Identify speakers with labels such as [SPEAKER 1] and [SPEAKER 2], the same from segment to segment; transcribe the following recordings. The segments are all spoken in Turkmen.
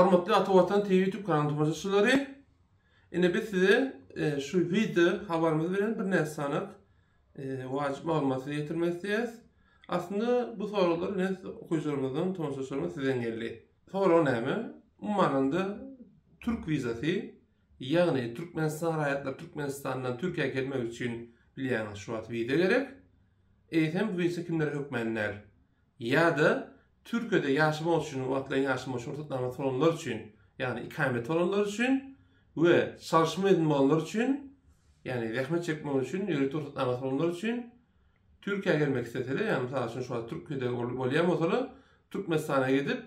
[SPEAKER 1] Hormatly Ata Watan TV YouTube kanalynyň tomaşaçylary, ine biz size e, şu wideo habarymyz bilen birnäçe sany e, wajyp maglumaty ýetirmek isleýäris. Aslynda bu soraglar ine okyjylarymyzdan, tomaşaçylarymyz sizden geldi. Sorag näme? Umuman alanda türk wizasy, ýagny Türkmenistan raýatlary Türkmenistandan Türkiýä gelmek üçin bilýäňiz şu wagt wiza gerek. Eýsem bu wiza kimlere hökmän däl? Ýa-da Türkiýede ýaşamak üçin wagtlaýyn ýaşamak üçin rugsatnama soranlar üçin, ýagny ikameti bolanlar üçin we çalyşma izni bolanlar üçin, ýagny zähmet çekmek üçin ýörite rugsatnamasy bolanlar üçin Türkiýä gelmek isleseler, ýagny mysal üçin şu wagt Türkiýede bolýan bolsalar, Türkmenistana gidip,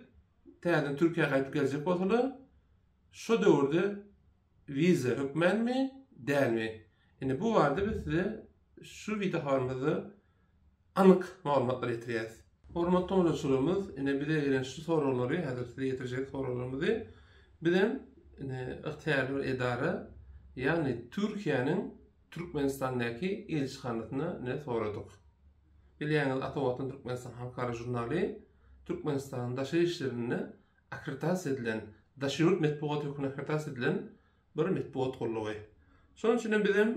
[SPEAKER 1] täzeden Türkiýä gaýdyp geljek bolsalar, şo döwürde wiza hökmänmi, dälmi? Indi bu barada biz size şu wideo habarymyzda anyk maglumatlar ýetirýäris. Hormatly tomaşaçylarymyz, ine bize gelen şu soraglary, häzir size ýetirjek soraglarymyzy bizem ine ygtyýarly bir edara, ýagny Türkiýäniň Türkmenistandaky ilçihanasyna ine soradyk. Bilýäňiz Ata Watan Türkmenistan halkara žurnaly Türkmenistanyň daşary işlerinde akkreditasiýa edilen, daşary ýurt metbugaty hökmünde akkreditasiýa edilen bir metbugat gullugy. Şonuň üçin hem bizem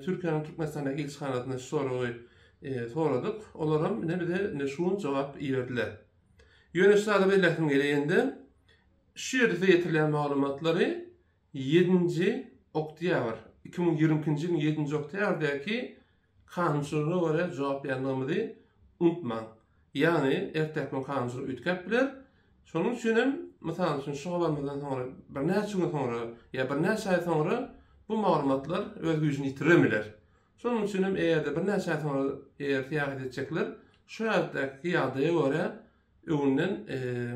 [SPEAKER 1] Türkiýäniň Türkmenistandaky ilçihanasyna şu soragy soradyk. Olar hem ine bize ine şu gün jogap iberdiler. Ýöne şu zada belläsim gelýär indi. Şu ýerde size ýetirilýän maglumatlary ýedinji oktýabr, 2022-nji ýylyň ýedinji oktýabrdäki Kanunçylyga görä jogap bermegimizi unutmaň. Ýagny erteki gün kanunçylyk üýtgäp biler. Şonuň üçin hem, mysal üçin, şu habarymyzdan soňra birnäçe gün soňra ýa birnäçe aý soňra bu maglumatlar öz güýjüni ýitirem biler. Şonuň üçin hem eger-de birnäçe aý soňra eger syýahat etjekler şu ýerdäki ýagdaýa görä öňünden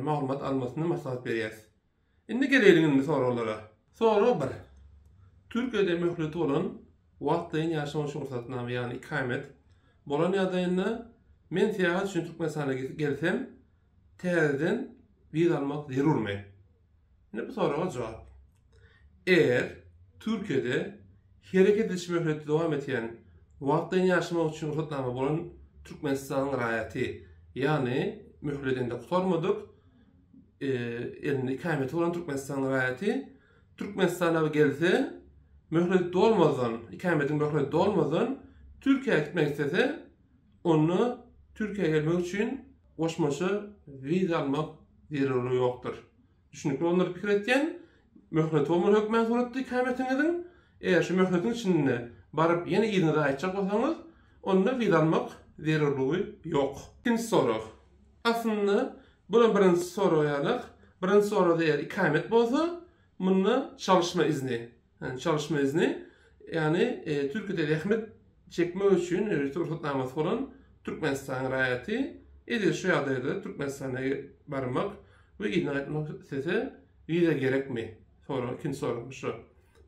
[SPEAKER 1] maglumat almasyny maslahat berýäris. Indi geleýliň indi soraglara. Sorag bir. Türkiýede möhleti bolan wagtlaýyn ýaşamak üçin rugsatnama, ýagny ikamet, bolan ýagdaýynda men syýahat üçin Türkmenistana gelsem täzeden wiza almak zerurmy? Indi bu soraga jogap. Eger Türkiýede hereket ediş möhleti dowam etýän wagtlaýyn ýaşamak üçin rugsatnama bolan Türkmenistanyň raýaty, ýagny möhleti entek gutarmadyk, elinde ikameti bolan Türkmenistanyň raýaty Türkmenistana gelse, möhleti dolmazdan, ikametiň möhleti dolmazdan Türkiýä gitmek islese, onda Türkiýä gelmek üçin goşmaça wiza almak zerurlygy ýokdur. Düşünikli bolandyr pikir etýän. Möhleti bolmaly hökmän suratda ikametiňiziň. Eger şu möhletiň içinde baryp ýene yzyňyza gaýtjak bolsaňyz, onda wiza almak zerurlygy ýok. Ikinji sorag. Aslynda bulam birinji sorag ýalak. Birinji soragda eger ikamet bolsa, munda çalyşma izni. Ýagny çalyşma izni, ýagny Türkiýede zähmet çekmek üçin ýörite rugsatnamasy bolan Türkmenistanyň raýaty edil şu ýagdaýda Türkmenistana barmak we yzyna gaýtmak islese wiza gerekmi? Sorag, ikinji soragymyz şu.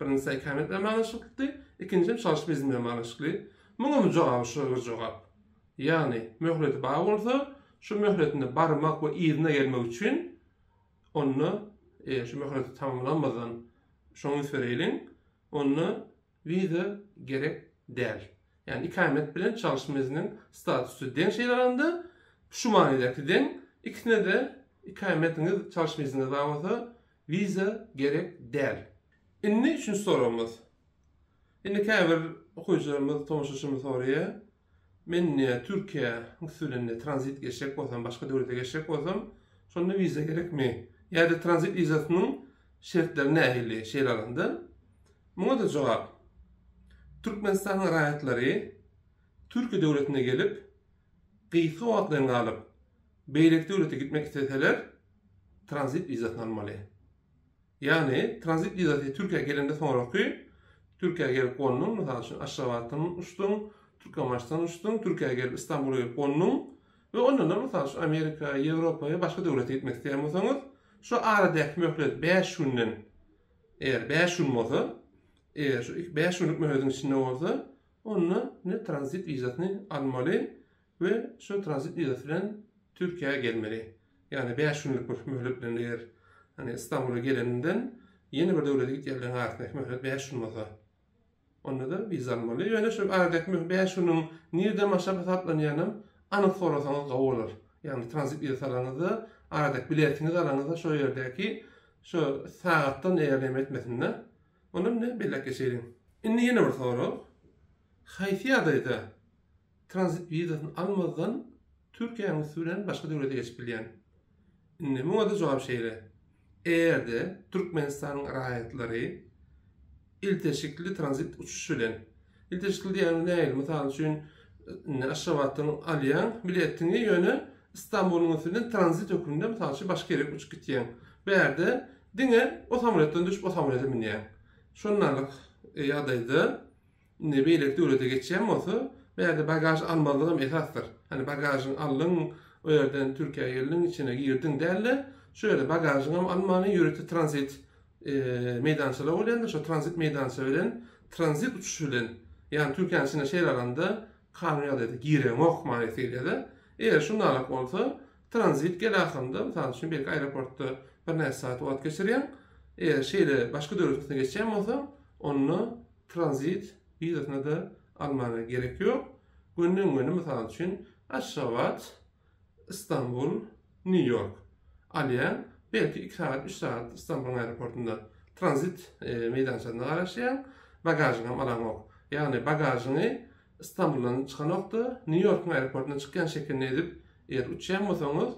[SPEAKER 1] Birinjisi ikamet bilen baglanyşyklydy, ikinjisi hem çalyşma izni bilen baglanyşykly. Muňam jogaby şu bir jogap. Ýagny möhleti bar bolsa, şu möhletinde barmak we yzyna gelmek üçin onda eger şu möhleti tamamlanmazdan şoňa üns bereýliň, onda wiza gerek däl. Ýagny ikamet bilen çalyşma izniniň statusy deň şeýle alanda, şu manydaky deň, ikisine-de ikametiňiz, çalyşma izniňiz bar bolsa, wiza gerek däl. Indi üçünji soragymyz. Indi käbir okyjylarymyz, tomaşaçymyz soraýar, Men indi Türkiýä üsti bilen indi tranzit geçjek bolsam, başga döwlete geçjek bolsam, şonda wiza gerekmi? Ýa-da tranzit wizasynyň şertleri nähili şeýle alanda? Muňa-da jogap. Türkmenistanyň raýatlary Türkiýe döwletine gelip, gysga wagtlaýyn galyp, beýleki döwlete gitmek isleseler, tranzit wizasyny almaly. Ýagny tranzit wizasy Türkiýä gelende soňraky Türkiýä gelip gonduň, mysal üçin Aşgabatdan uçduň, Türkmenbaşydan uçduň, Türkiýä gelip Istanbula gelip gonduň we ondan mysal üçin Amerika, Ýewropa we başga döwlete gitmek isleýän bolsaňyz, şu aradaky möhlet 5 günden eger 5 gün bolsa, eger şu 5 günlük möhletiň içinde bolsa, onda ne tranzit wizasyny almaly we şu tranzit wizasy bilen Türkiýä gelmeli. Ýagny 5 günlük bir möhlet bilen eger hani Istanbula geleninden ýene bir döwlete gitýänleriň arasyndaky möhlet 5 gün bolsa, onda-da wiza almaly. Ýöne şu aradaky möhlet 5 günüň nireden başlap hasaplanýanam anyk sorasaňyz gowy bolar. Ýagny tranzit wizasy alanyňyzda, aradaky biletiňizi alanyňyzda şo ýerdäki. Şu sagatdan eger neme etmesinde. Onda indi belläp geçeýliň. Indi ýene bir sorag. Haýsy ýagdaýda tranzit wizasyny almazdan Türkiýäniň üsti bilen başga döwlete geçip bilýän? Indi muňa-da jogap şeýle. Eger-de Türkmenistanyň raýatlary ilteşikli tranzit uçuş bilen, ilteşikli diýýänim nähili, mysal üçin, indi Aşgabatdan alýaň biletiňi, ýöne Istanbulyň üsti bilen tranzit hökmünde, mysal üçin, başga ýere uçup gitýäň. Bärde diňe o samolýotdan düşüp o samolýota münýäň. Şondalyk ýagdaýda Indi beýleki döwlete geçýän bolsa, bu ýerde bagaž almazlygam esasdyr. Hani bagažyňy aldyň, o ýerden Türkiýä geldiň, içine girdiň däl-de, şu ýerde bagažyňam almany ýörite tranzit meýdançalar bolýandyr, şo tranzit meýdança bilen, tranzit uçuş bilen, ýagny Türkiýäniň içine şeýle alanda kanuny ýagdaýda gireňok manysy gelýär-de. Eger şundalyk bolsa, tranzit gel ahyrynda, mysal üçin, belki aeroportda birnäçe sagat wagt geçirýäň, eger şeýle başga döwletiň üstüne geçýän bolsaň, onda Tranzit wizasyna-da almana gerek ýok. Gönden-göni mysal üçin Aşgabat, Istanbul, Nýu-Ýork alýaň. Belki 2 sagat, 3 sagat Istanbulyň aeroportynda tranzit meýdançasynda garaşýaň. Bagažyňam alaňok. Ýagny bagažyňy Istanbuldan çykanokda Nýu-Ýorkuň aeroportyndan çykýan şekilinde edip eger uçýan bolsaňyz,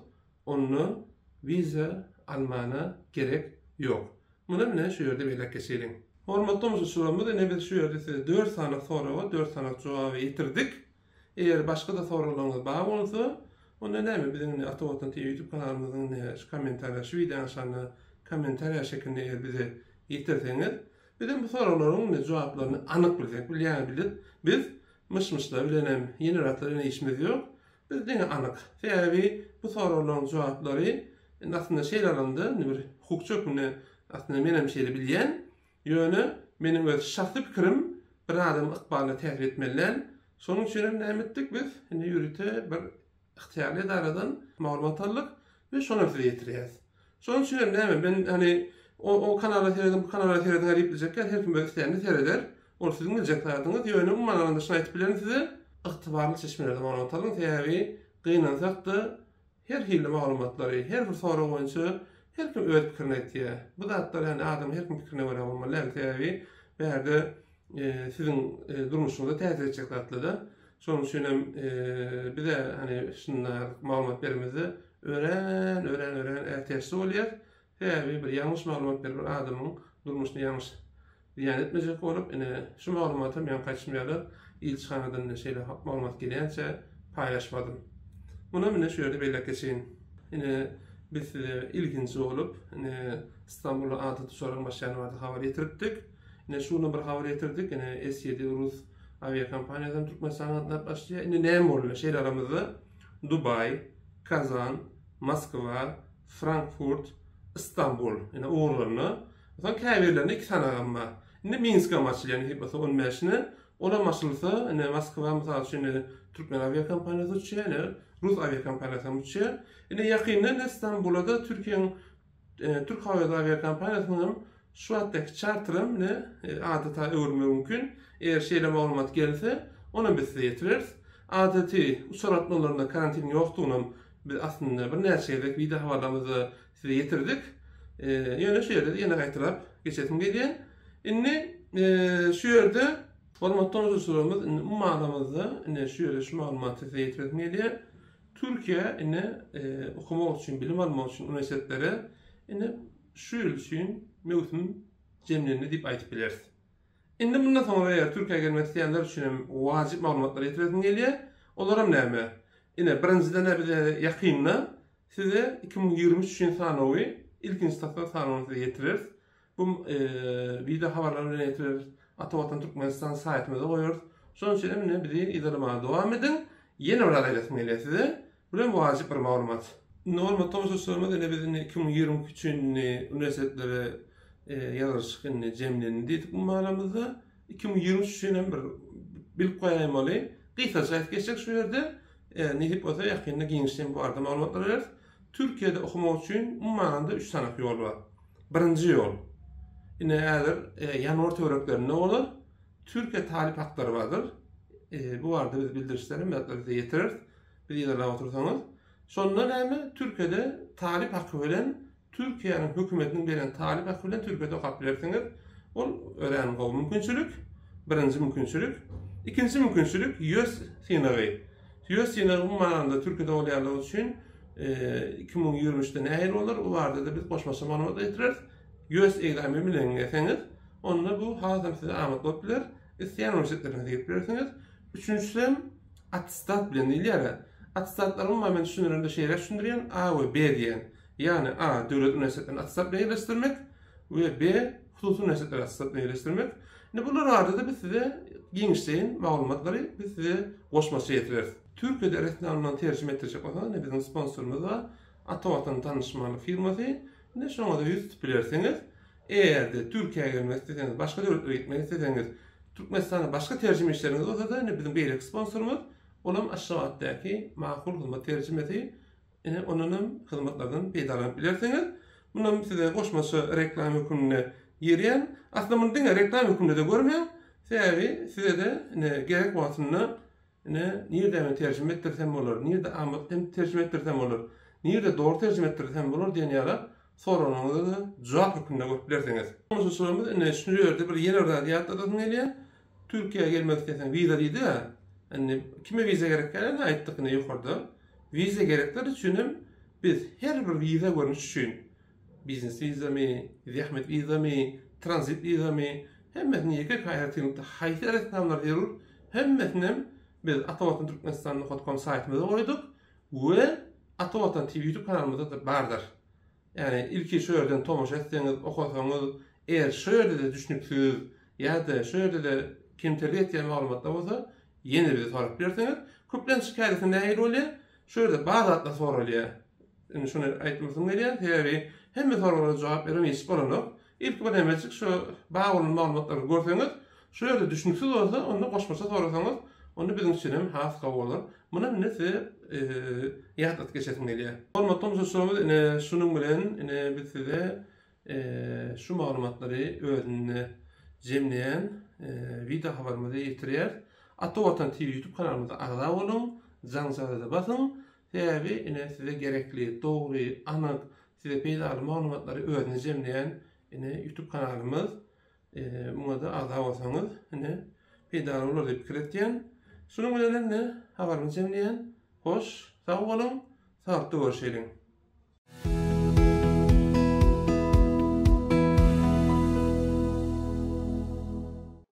[SPEAKER 1] Onda wiza almana gerek ýok. Muny ine şu ýerde belläp geçeliň. Hormatly tomaşaçylarymyz ine biz şu ýerde size 4 sany soraga 4 sany jogaby ýetirdik. Eger başga-da soraglaryňyz bar bolsa, onda näme biziň ine Ata Watan TV YouTube kanalymyzyň ine şu kommentariýa şu wideonyň aşagynda kommentariýa şeklinde eger bize ýetirseňiz, bizem bu soraglaryň ine jogaplaryny anyk bilsek, bilýäňiz bilip, biz myş-myşlar bilenem, ýene zatlar bilen işimiz ýok. Biz diňe anyk. Sebäbi bu soraglaryň jogaplary indi aslynda şeýle alanda indi bir hukukçy hökmünde aslynda menem şeýle bilýän. Ýöne meniň öz şahsy pikirim bir adamyň ykbalyna täsir etmeli däl. Şonuň üçin hem näme etdik biz indi ýörite bir ygtyýarly edaradan maglumat aldyk we şony hem size ýetirýäs. Şonuň üçin hem näme men hani o o kanala serediň bu kanala serediň diýip biljek däl her kim öz islänini sereder. Ol siziň biljek zadyňyz ýöne umuman alanda şuny aýdyp bilerin size ygtybarly çeşmelerden maglumat alyň sebäbi gynansakda her hili maglumatlary her bir sorag boýunça her kim öz pikirini aýtýar. Bu zatlar ýani adam her kim pikirine görä bolmaly däl sebäbi bärde siziň durmuşyňyza täsir etjek zatlarda. Şonuň üçin hem bize hani şunda maglumat berimizde örän örän örän ätiýaçly bolýar. Sebäbi bir ýalňyş maglumat berip bir adamyň durmuşyna ýalňyş zyýan etmejek bolup, ine şu maglumatam ýaňky aýdyşym ýaly ilçihanadan ine şeýle maglumat gelýänçä paýlaşmadym. Munam ine şu ýerde belläp geçeýin. Ine biz size ilkinji bolup ine Stambula adaty uçaryň başlaýany barada habar ýetiripdik. Ine şu gün bir habar ýetirdik. Ine S7 rus awiakompaniýasy hem Türkmenistana gatnap başlaýar. Indi näme boldy? Şeýle aramyzda Dubaý, Kazan, Moskwa, Frankfurt, Istanbul ine ugurlarynda. Soň käbirlerinde iki sanagam bar. Indi Minskam açylýar nesip bolsa 15-ine. Olam açylsa, ine Moskwa mysal üçin ine türkmen awiakompaniýasy uçýar, ine rus awiakompaniýasy hem uçýar. Ine ýakynda ine Stambula-da Türkiýäň Türk Hava Ýollary awiakompaniýasynyň hem şu wagtdaky çarterem ine adata öwrülmegi mümkin. Eger şeýle maglumat gelse, onam biz size ýetireris. Adaty uçar gatnawlarynda karantiniň ýokdugynam biz aslynda birnäçe gezek wideo habarlarymyzda size ýetirdik. Ýöne şu ýerde ýene gaýtalap geçesim gelýär. Indi şu ýerde hormatly tomaşaçylarymyz indi umumanamyzda ine şu ýerde şu maglumaty size ýetiresim gelýär. Türkiýä ine okamak üçin, bilim almak üçin uniwersitetlere ine şu ýyl üçin möwsüm jemlendi diýip aýdyp bileris. Indi mundan soňra eger Türkiýä gelmek isleýänler üçin hem wajyp maglumatlary ýetiresim gelýär. Olaram näme? Ine birinjiden-ä bize ýakynda size 2023 üçin sanawy, ilkinji tapgyr sanawyny size ýetireris. Bu wideo habarlary bilen ýetireris. Ata Watan Türkmenistan saýtymyzda goýarys. Şonuň üçin hem ine bizi yzarlamaga dowam ediň. Ýene bir zat aýdasym gelýär size. Bu hem wajyp bir maglumat. Indi hormatly tomaşaçylarymyz ine biz indi 2022 üçin indi uniwersitetlere ýazylyşyk indi jemlendi diýdik bu makalamyzda. 2023 üçin hem bir bilip goýaýmaly. Gysgaça aýdyp geçjek şu ýerde. Nesip bolsa ýakynda giňişleýin bu barada maglumatlar bereris. Türkiýede okamak üçin umuman alanda 3 sany ýol bar. Birinji ýol. Ine häzir ýanwar töwereklerinde bolar. Türkiýe talyp haklary bardyr. Bu barada biz bildirişleri hem size ýetireris. Bizi yzarlap otursaňyz. Şonda näme? Türkiýede talyp haky bilen. Türkiýäniň hökümetiniň beren talyp haky bilen Türkiýede okap bilersiňiz. Ol örän gowy mümkinçilik. Birinji mümkinçilik. Ikinji mümkinçilik YÖS synagy. YÖS synagy umuman Türkiýede bolýanlygy üçin 2023-de nähili bolar, bu barada-da biz goşmaça maglumat getireris. YÖS ekzameni bilen gelseňiz, onda bu hasam size amatly bolup biler. Isleýän uniwersitetleriňize girip bilersiňiz. Üçünjisem attestat bilen diýilýär. Attestatlary umuman men düşündiremde şeýle düşündirýän, A we B diýen. Ýagny A, döwlet uniwersitetlerini attestat bilen ýerleşdirmek we B, hususy uniwersitetleri attestat bilen ýerleşdirmek. Indi bular barada-da biz size giňişleýin maglumatlary biz size goşmaça ýetireris. Türkiýede resminamadan terjime etdirjek bolsaňyz, ine biziň sponsorymyz bar, Ata Watan tanyşmaly firmasy. Ine şoňa-da ýüz tutup bilersiňiz. Eger-de Türkiýä gelmek isleseňiz, başga döwletlere gitmek isleseňiz, Türkmenistanda başga terjime işleriňiz bolsa-da, ine biziň beýleki sponsorymyz, olam Aşgabatdaky Makul hyzmat terjimesi. Ine ondan hem hyzmatlardan peýdalanyp bilersiňiz. Munam size goşmaça reklama hökmünde girýän. Aslynda muny diňe reklama hökmünde-de görmäň. Sebäbi size-de ine gerek wagtynda ine nirde men terjime etdirsem bolar, nirde amatly hem terjime etdirsem bolar, nirde dogry terjime etdirsem bolar diýen ýaly soraglaryňyza-da jogap hökmünde görüp bilersiňiz. Tomaşaçylarymyz ine şu ýerde bir ýene bir zady ýatladasym gelýär. Türkiýä gelmek isleseň wiza diýdi-ä. Indi kime wiza gerek dälini aýtdyk ine ýokarda. Wiza gerekler üçin hem biz her bir wiza görnüş üçin biznes wizamy, zähmet wizamy, tranzit wizamy hemmesini ýeke-ýeke aýratynlykda haýsy resminamalar zerur hemmesini hem biz Atavatan Türkmenistan nokat kom saýtymyza goýduk we Atavatan TV YouTube kanalymyzda-da bardyr. Ýagny ilki şu ýerden tomaşa etseňiz, okasaňyz, eger şu ýerde-de düşnüksiz ýa-da şu ýerde-de kemterlik etýän maglumatlar bolsa, ýene bize sorap bilersiňiz. Köplenç şikaýatyň nähili bolýar? Şu ýerde bar zatlar soralýar. Indi şuny aýtmasym gelýär, sebäbi hemme soraglara jogap berem ýetişip bolanok. Ilki bir nämejik şu bar bolan maglumatlary görseňiz, şu ýerde düşnüksiz bolsa, onda goşmaça sorasaňyz, onda biziň üçin hem has gowy bolar. Muny indi size ýatladyp geçesim gelýär. Hormatly tomaşaçylarymyz, ine şunuň bilen ine biz size şu maglumatlary özünde jemleýän wideo habarymyzy ýetirýäris. Ata Watan TV YouTube kanalymyza agza boluň, jaňjagaza basyň. Sebäbi ine size gerekli, dogry, anyk, size peýdaly maglumatlary özünde jemleýän ine YouTube kanalymyz. Muňa-da agza bolsaňyz ine peýdaly bolar diýip pikir etýän. Şunuň bilen indi habarymyzy jemleýän. Hoş, sag boluň, saglykda görşeliň.